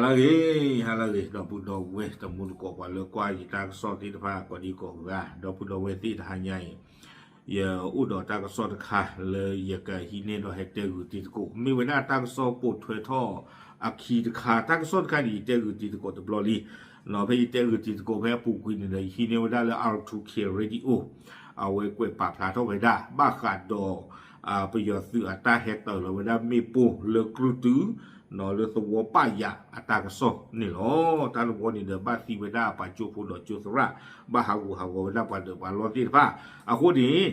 ဟါလၢအဂ့ၤ, ဟါလၢအဂ့ၤ ဒီပုၢ်ဒီဝဲၢ်တံၤသကိး ပှၤလၢကွၢ်ယတၢ်ကစီၣ်သ့ၣ်တဖၣ်ကိးဒံကိးဂၤ, ဒီပုၢ်ဒီဝဲၢ်သ့ၣ်တဟါညါအံၤ, ယအိၣ်ဒီးတၢ်ကစီၣ်တခါလၢယကဟံးန့ၢ်ဒီးဟဲတဲဂုာ်တံၤသကိး, မ့ၢ်ဝဲဒၣ်တၢ်ကစီၣ်ပိာ်ထွဲထီၣ်အခံတခါ, တၢ်ကစီၣ်တခါန့ၣ် ယတဲဂုာ်တံၤသကိးတဘျီလံ. ဖဲယတဲဂုာ်တံၤသကိးဖဲအပူၤကွံာ်န့ၣ်ဒီး ယဟံးန့ၢ်ဝဲဒၣ်လၢ R two K Radio အဝဲကွဲးပာ်ဖျါထီၣ်ဝဲဒၣ် ဘၣ်ဃးဒီး ပယီၤသုးအတၢ်ဟဲတ့ၢ်လီၤဝဲဒၣ်မ့ၣ်ပိၢ်လၢကြုၢ်တု, လၢသဝီပၢ်ယၣ်အတၢ်ကစီၣ်န့ၣ်လီၤ. တၢ်တဝီန့ၣ်ဒီး ဘၣ်သံဝဲဒၣ်ပှၤကၠိဖိဒီးကၠိသရၣ်, ဘၣ်ဟးဂူာ်ဟးဂီၤဝဲဒၣ်ပှၤဒၢးပှၤလီၢ်သ့ၣ်တဖၣ်. အဃိန့ၣ်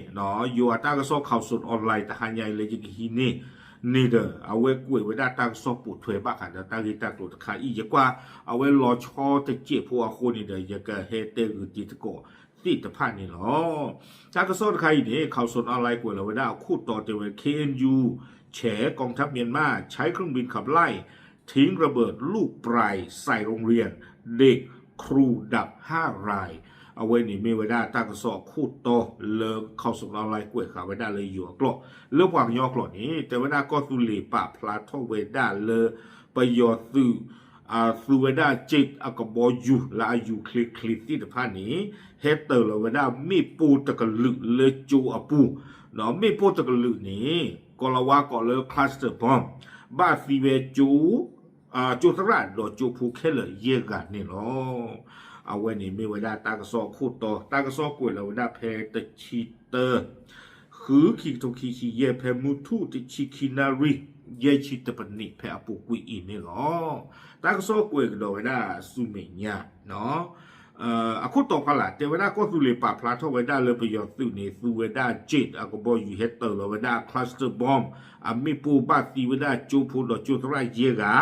ယိၤအတၢ်ကစီၣ် Khaosod Online တဟါညါအံၤလၢယကဟံးန့ၢ်န့ၣ်ဒီး အဝဲကွဲးဝဲဒၣ်တၢ်ကစီၣ်ပိာ်ထွဲဘၣ်ဃးဒီးတၢ်ဂ့ၢ်တၢ်ကျိၤတခါအံၤ, ယကွၢ်အဝဲလီၤဆီတစဲးဖိအဃိန့ၣ်ဒီး ယကဟဲတဲဂုာ်တံၤသကိးသ့ၣ်တဖၣ်န့ၣ်လီၤ. တၢ်ကစီၣ်တခါအံၤန့ၣ် Khaosod Online ကွဲးလီၤဝဲဒၣ်အခိၣ်တီတဲဝဲ KNU ဆဲး กองทัพเมียนมาใช้เครื่องบินขับไล่ ทิ้งระเบิดลูกปลายใส่โรงเรียน เด็กครูดับห้าราย. အဝဲန့ၣ်မ့ၢ်ဝဲဒၣ်တၢ်ကစီၣ်အခိၣ်တီလၢ Khaosod Online ကွဲးဃာ်ဝဲဒၣ်လၢယိၤအကျိာ်, လၢပှၤကညီကျိာ်န့ၣ် တဲဝဲဒၣ်ကီၢ်သူလ့ၤပာ်ဖျါထီၣ်ဝဲဒၣ်လၢ ပယီၤသုး သူဝဲဒၣ် jet အကဘီယူၤလၢအယူၤချ့ချ့သ့ၣ်တဖၣ်န့ၣ် ဟဲတ့ၢ်လီၤဝဲဒၣ်မ့ၣ်ပိၢ်တကလုာ်လၢကၠိအပူၤ, ဒီးမ့ၣ်ပိၢ်တကလုာ်န့ၣ် ကိးလီၤဝါကိးလၢ cluster bomb ဘၣ်သံဝဲကၠိ ကၠိသရၣ်ဒီးကၠိဖိခဲလၢာ်ယဲၢ်ဂၤန့ၣ်လီၤ. အဝဲန့ၣ်မ့ၢ်ဝဲဒၣ်တၢ်ကစီၣ်အခိၣ်တီ, တၢ်ကစီၣ်ကွဲးလီၤဝဲဒၣ်ဖဲတဆံတၢ ဃု ခံကထိခံဆံယဲၢ် ဖဲမုၢ်ထူၣ်တဆံခံနၣ်ရံၣ် ယဲၢ်ဆံတပနံး ဖဲအပူၤကွံာ်အံၤန့ၣ်လီၤ. တၢ်ကစီၣ်ကွဲးကဒီးဝဲဒၣ်ဆူမဲာ်ညါ အခိၣ်တီဖီလာ် တဲဝဲဒၣ်ကီၢ်သူလ့ၤပာ်ဖျါထီၣ်ဝဲဒၣ်လၢပယီၤသုးန့ၣ် သူဝဲဒၣ် jet အကဘီယူၤဟဲတ့ၢ်လီၤဝဲဒၣ် cluster bomb အမ့ၣ်ပိၢ်ဘၣ်သံဝဲဒၣ်ကၠိဖိဒီးကၠိသရၣ်ယဲၢ်ဂၤ,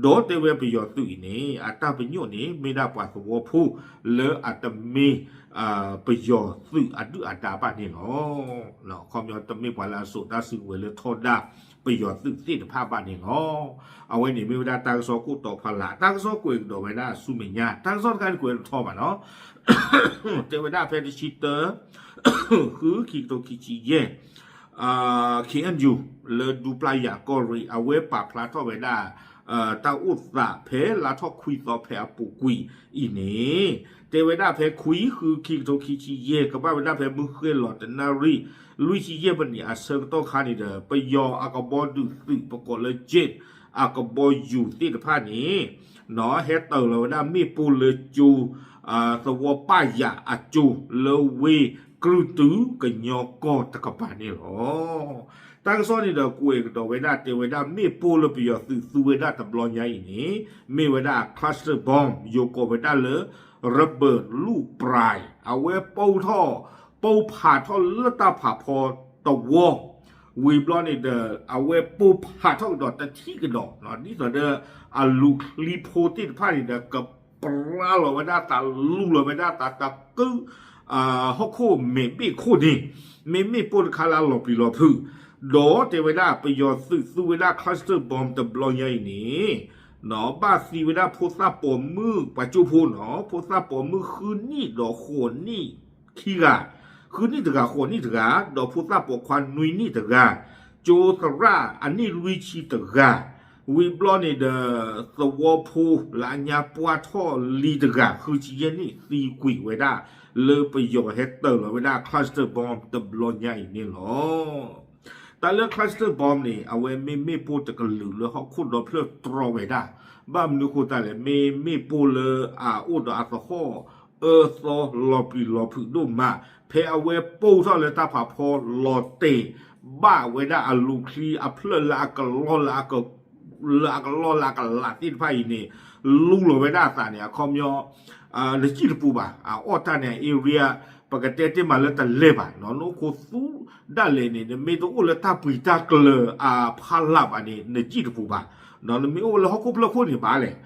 ဒီးတဲဝဲပယီၤသုးအံၤန့ၣ် အတၢ်ပညိၣ်န့ၣ် မ့ၢ်ဒၣ်ပှၤသဝီဖိလၢအတမ့ၢ် ပယီၤသုးအဒုၣ်အဒါဘၣ်န့ၣ်လီၤ. ခီပညီတမ့ၢ်ပှၤလၢအစိာ်တၢ်စုကဝဲၤလၢထီဒါပယီၤသုးသ့ၣ်တဖၣ်ဘၣ်န့ၣ်လီၤ. အဝဲန့ၣ်မ့ၢ်ဝဲဒၣ်တၢ်ကစီၣ်ခိၣ်တီဖီလာ်, တၢ်ကစီၣ်ကွဲးကဒီးဝဲဒၣ်ဆူမဲာ်ညါ, တၢ်ကစီၣ်တခါန့ၣ်ကွဲးတထီဘၣ်နီၤ တဲဝဲဒၣ်ဖဲတဆံတၢ ဃု ခံကထိခံဆံယဲၢ် KNU လၢဒူပျၢ်ယၤကီၢ်ရ့ၣ် အဝဲပာ်ဖျါထီၣ်ဝဲဒၣ် တၢ်အိၣ်သးဖဲလါထီၣ်ခွံသီဖဲအပူၤကွံာ်အံၤန့ၣ် တဲဝဲဒၣ်ဖဲခွံ ဃု ခံကထိခံဆံယဲၢ် ကဘၣ်ဝဲဒၣ်ဖဲမုၢ်ဃ့ၢ်လီၤတနၣ်ရံၣ် လွံၢ်ဆံယဲၢ်ပနံးအဆၢကတီၢ်ခါန့ၣ်ဒီး ပယီၤအကဘီဒုးသုးပကိးလၢ jet အကဘီယူၤသ့ၣ်တဖၣ်န့ၣ် ဟဲတ့ၢ်လီၤဝဲဒၣ်မ့ၣ်ပိၢ်လၢကၠိ သဝီပၢ်ယၤအကၠိ လၢဝ့ၢ်ကြုၢ်တု ကညီကီၢ်တကပၤန့ၣ်လီၤ. တၢ်ကစီၣ်န့ၣ်ဒီးကွဲးကဒီးဝဲဒၣ် တဲဝဲဒၣ်မ့ၣ်ပိၢ်လၢပယီၤသုးသူဝဲဒၣ်တဘျီညါအံၤန့ၣ် မ့ၢ်ဝဲဒၣ် cluster bomb ယိၤကိးဝဲဒၣ်လၢ ระเบิดลูกปลาย အဝဲပိၢ်ထီၣ် ပိၢ်ဖးထီၣ်လၢတၢ်ဖးဖီတဝီ ဝံၤဘျီန့ၣ်ဒီး အဝဲပိၢ်ဖးထီၣ်ကဒီးတထံၣ်ကဒီး ဒ်သိးဒီး အလူၤချံဖိသ့ၣ်တဖၣ်န့ၣ်ဒီး ကပြါလီၤဝဲဒၣ်သး လူလီၤဝဲဒၣ်သး တကု ဟီၣ်ခိၣ်မဲာ်ဘ့ၣ်ခိၣ်န့ၣ် မ့မ့ၢ်ပိၢ်တခါလၢအလီၤပျံၤလီၤဖုး, ဒီးတဲဝဲဒၣ်ပယီၤသုးသူဝဲဒၣ် cluster bomb တဘျီညါအံၤန့ၣ် ဘၣ်သံဝဲဒၣ်ဖိသၣ်ပိာ်မုၣ်ပှၤကၠိဖိနီၤ ဖိသၣ်ပိာ်မုၣ်ဃုနံၣ်ဒီးဃိးနံၣ်ခံဂၤ, ဃုနံၣ်တဂၤ ဃိးနံၣ်တဂၤ ဒီးဖိသၣ်ပိာ်ခွါနွံနံၣ်တဂၤ, ကၠိသရၣ်အနံၣ်လွံၢ်ဆံတဂၤ, ဝံၤဘျီန့ၣ်ဒီး သဝီဖိလၢအညါပှၢ်ထီၣ်လံတဂၤ ဃုဆံယဲၢ်နံၣ်သံကွံာ်ဝဲဒၣ် လၢပယီၤဟဲတ့ၢ်လီၤဝဲဒၣ် cluster bomb တဘျီညါအံၤန့ၣ်လီၤ. တၢ်လၢ cluster bomb န့ၣ် အဝဲမ့ၢ်မ့ၣ်ပိၢ်တကလုာ်လၢဟီၣ်ခိၣ်ဒီဖျၢၣ်တြီဝဲဒၣ်, ဘၣ်မနုၤဃိသတးလဲၣ် မ့ၢ်မ့ၣ်ပိၢ်လၢအအိၣ်ဒီးအသဟီၣ်အၢသီလီၤပျံၤလီၤဖုးဒိၣ်မး, ဖဲအဝဲပိၢ်ထီၣ်လၢတၢ်ဖးဖီလီၤတဲာ်ဘၣ်ဝဲဒၣ်အလူၤချံအဖျၢၣ်လၢအကလီၢ်လၢအက လၢအကလီၢ်လၢအကလးသ့ၣ်တဖၣ်အံၤန့ၣ် လူလီၤဝဲဒၣ်အသးန့ၣ် အခီပညီ နစံၣ်တပူၤဘၣ်, အအီၣ်တၢ်န့ၣ် area ပကတဲတ့ၢ်မးလၢတလဲၢ်ဘၣ်, နအိၣ်ခိးသူဒၣ်လဲာ်န့ၣ် နမ့ၢ်တအိၣ်လၢတၢ်ပှံၤတၢ်ကျၢၤအဖီလာ်ဘၣ်န့ၣ် နစံၣ်တပူၤဘၣ်, နမ့ၢ်အိၣ်လၢဟီၣ်ခိၣ်ဖျၢၣ်ခိၣ်န့ၣ်ဘၣ်လဲၣ်,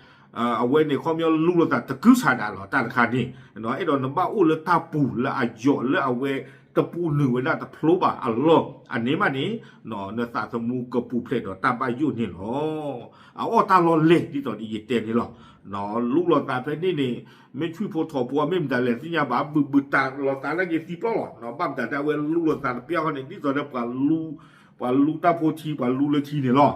အဝဲန့ၣ် အခီပညီလူလီၤသးတကုဆးဒးလီၤ တၢ်တခါန့ၣ်, အဲၣ်ဒိးနဘၣ်အိၣ်လၢတၢ်ပူၤလၢအယိာ်လၢအဝဲတပူၤနုာ်ဝဲဒၣ်တဖျိဘၣ်အလီၢ်, အန့ၣ်မးန့ၣ် နသးသမူကပူၤဖျဲးဒီးတၢ်ဘၣ်ယိၣ်န့ၣ်လီၤ. အအီၣ်တၢ်လီၢ်လဲၢ်ဒ်သိးဒီးယတဲန့ၣ်လီၤ. လူလီၤသးဖဲန့ၣ်န့ၣ် မ့ၢ်ထွံၣ်ဖိထိးဖိမ့ၢ်မတၤလဲၣ်သ့ၣ်ညါဘၣ်, ဘုးဘုးတးလီၤသးနာ်က့ၤသံပျီလီၤ. ဘၣ်မတၤဒၣ်ဝဲလူလီၤသးတပျၢ်ဃီန့ၣ် ဒ်သိးဒီးပှၤလူ ပှၤလူတၢ်ဖိထံ ပှၤလူလၢထံန့ၣ်လီၤ.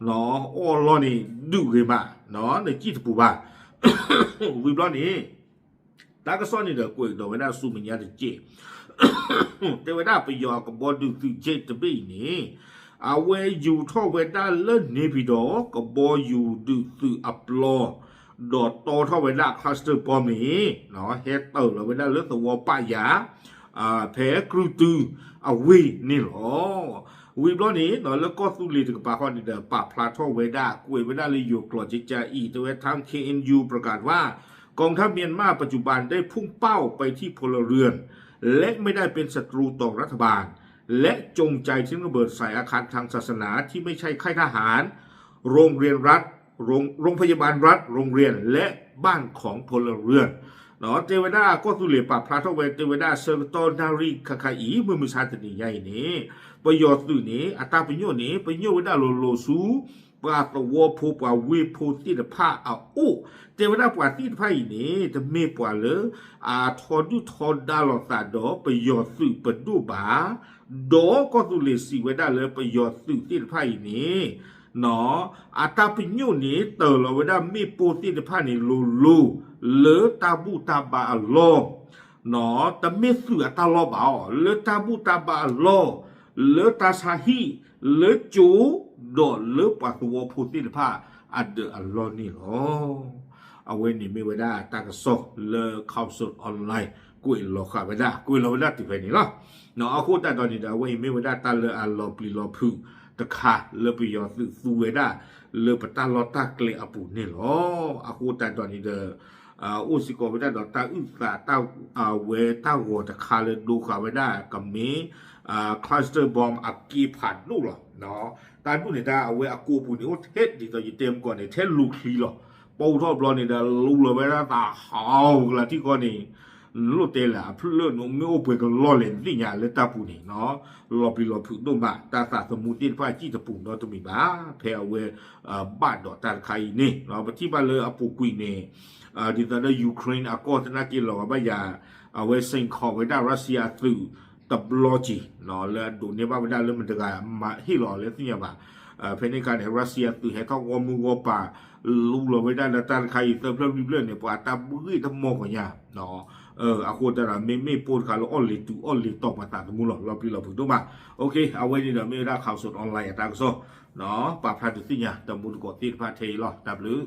အီၣ်လီၢ်န့ၣ် ဒုးဂ့ၤမး, နစံၣ်တပူၤဘၣ်. ဝံၤဘျီန့ၣ် တၢ်ကစီၣ်န့ၣ်ဒီး ကွဲးကဒီးဝဲဒၣ်ဆူမဲာ်ညါတက့ၢ်. တဲဝဲဒၣ်ပယီၤအကဘီဒုးသုး jet တဘ့ၣ်အံၤန့ၣ် အဝဲယူၤထီၣ်ဝဲဒၣ်လၢ နေပြည်တော် ကဘီယူၤဒုးသုးအပျီ ဒီးတီထီၣ်ဝဲဒၣ် cluster bomb န့ၣ် ဟဲတၢၤလီၤဝဲဒၣ်လၢသဝီပာ်ယၤ ဖဲကြုၢ်တုအဝ့ၢ်န့ၣ်လီၤ. ဝံၤဘျီန့ၣ် လၢကီၢ်သူလ့ၤတကပၤဃီန့ၣ်ဒီး ပာ်ဖျါထီၣ်ဝဲဒၣ် ကွဲးဝဲဒၣ်လၢယိၤကျိာ်ကကါအံၤ တဲဝဲ ทาง เคเอ็นยู ประกาศว่า กองทัพเมียนมาปัจจุบันได้พุ่งเป้าไปที่พลเรือน และไม่ได้เป็นศัตรูต่อรัฐบาล และจงใจทิ้งระเบิดใส่อาคารทางศาสนาที่ไม่ใช่ค่ายทหาร โรงเรียนรัฐ โรง โรงพยาบาลรัฐ โรงเรียน และบ้านของพลเรือน တဲဝဲဒၣ်ကီၢ်သူလ့ၤပာ်ဖျါထီၣ်ဝဲ တဲဝဲဒၣ်ဆၢကတီၢ်နၣ်ရံၣ်ခါခါအံၤ မုၢ်မဆါတနံၤညါအံၤန့ၣ် ပယီၤသုးန့ၣ် အတၢ်ပညိၣ်န့ၣ် ပညိၣ်ဝဲဒၣ်လိၤလိၤဆူ ပှၤသဝီဖိပှၤဝ့ၢ်ဖိသ့ၣ်တဖၣ်အအိၣ် တဲဝဲဒၣ်ပှၤသ့ၣ်တဖၣ်အံၤန့ၣ် တမ့ၢ်ပှၤလၢ အထီဒုၣ်ထီဒါလိာ်သးဒီးပယီၤသုးပဒိၣ်ဘၣ်, ဒီးကီၢ်သူလ့ၤစံးဝဲဒၣ်လၢပယီၤသုးသ့ၣ်တဖၣ်အံၤန့ၣ် အတၢ်ပညိၣ်န့ၣ် တၢၤလီၤဝဲဒၣ်မ့ၣ်ပိၢ်သ့ၣ်တဖၣ်န့ၣ်လိၤလိၤ လၢတၢ်ဘူၣ်တၢ်ဘါအလီၢ် တမ့ၢ်သုးအတၢ်လီၢ်ဘၣ်အီၤ လၢတၢ်ဘူၣ်တၢ်ဘါအလီၢ်, လၢတၢ်ဆါဟံၣ်, လၢကၠိ, ဒီးလၢပှၤသဝီဖိသ့ၣ်တဖၣ်အဒၢးအလီၢ်န့ၣ်လီၤ. အဝဲန့ၣ်မ့ၢ်ဝဲဒၣ်တၢ်ကစီၣ်လၢ Khaosod Online ကွဲးလီၤဃာ်ဝဲဒၣ် ကွဲးလီၤဝဲဒၣ်တုၤဖဲန့ၣ်လီၤ. အဃိသတးဒီးန့ၣ်ဒီး အဝဲအံၤမ့ၢ်ဝဲဒၣ်တၢ်လၢအလီၤပျံၤလီၤဖုးတခါလၢပယီၤသုးသူဝဲဒၣ် လၢပတၢ်လီၢ်တၢ်ကျဲအပူၤန့ၣ်လီၤ. အဃိသတးဒီးန့ၣ်ဒီး အိၣ်စ့ၢ်ကီးဝဲဒၣ်ဒီးတၢ်အုၣ်သးတၢ်အဝဲတၢ်ဂီၤတခါလၢဒိဃာ်ဝဲဒၣ်ကမ့ၢ် cluster bomb အက့ဖးဒိၣ်လီၤ. တၢ်ဒိၣ်န့ၣ်တၢ်အဝဲအကိးပူၤန့ၣ် အိၣ်ထဲဒ်သိးယတဲမကီးန့ၣ် ထဲလူၤချံလီၤ. ပအိၣ်ထီၣ်ဘျီန့ၣ်ဒီး လူလီၤဝဲဒၣ်သးဟးဂၤလၢထံၣ်ကီၢ်န့ၣ် နလိၣ်တဲလၢအဖျၢၣ်နမ့ၢ်အိၣ်ပှဲၤကလီၢ်လဲၣ်နသ့ၣ်ညါလၢတၢ်ပူၤန့ၣ် လီၤပျံၤလီၤဖုးဒိၣ်မး တၢ်သးသမူသ့ၣ်တဖၣ်စံၣ်တပူၤနီတမံၤဘၣ်. ဖဲအဝဲ ဘၣ်ဒီးတၢ်တခါအံၤန့ၣ် ပထံၣ်ဘၣ်လၢအပူၤကွံာ်န့ၣ် ဒ်သိးဒီး Ukraine အကီၢ်သနာ်က့လီၤဂာ်ဘၣ်ယၤ အဝဲစ့ၢ်ကီးဝဲဒၣ် Russia အသုးတဘျီက့ၤ လၢအဒိးန့ၢ်ဘၣ်ဝဲဒၣ်လၢမတဂၤမၤဟ့ၣ်လီၤအီၤလၢသ့ၣ်ညါဘၣ်. ဖဲန့ၣ်အခါန့ၣ် Russia သုးဟဲထီၣ်ဂီၢ်မုၢ်ဂီၢ်ပၤ လူလီၤဝဲဒၣ်လၢတၢ်တခါအံၤ သၢဖျၢၣ်လွံၢ်ဖျၢၣ်န့ၣ် ပှၤတၢ်ဘှ့ၣ်တမီၢ်ကီးညါ အဃိသတးဒီး မ့မ့ၢ်ပိၢ်တခါလၢအီၣ်လ့ၤတုၤအီၣ်လ့ၤတီၤပှၤသးသမူလီၤ လီၤပျံၤလီၤဖုးဒိၣ်မး. ပာ်ဖျါဒုးသ့ၣ်ညါတမူတကိးသ့ၣ်တဖၣ်ထဲအံၤလီၤ. တၢ်ဘျုး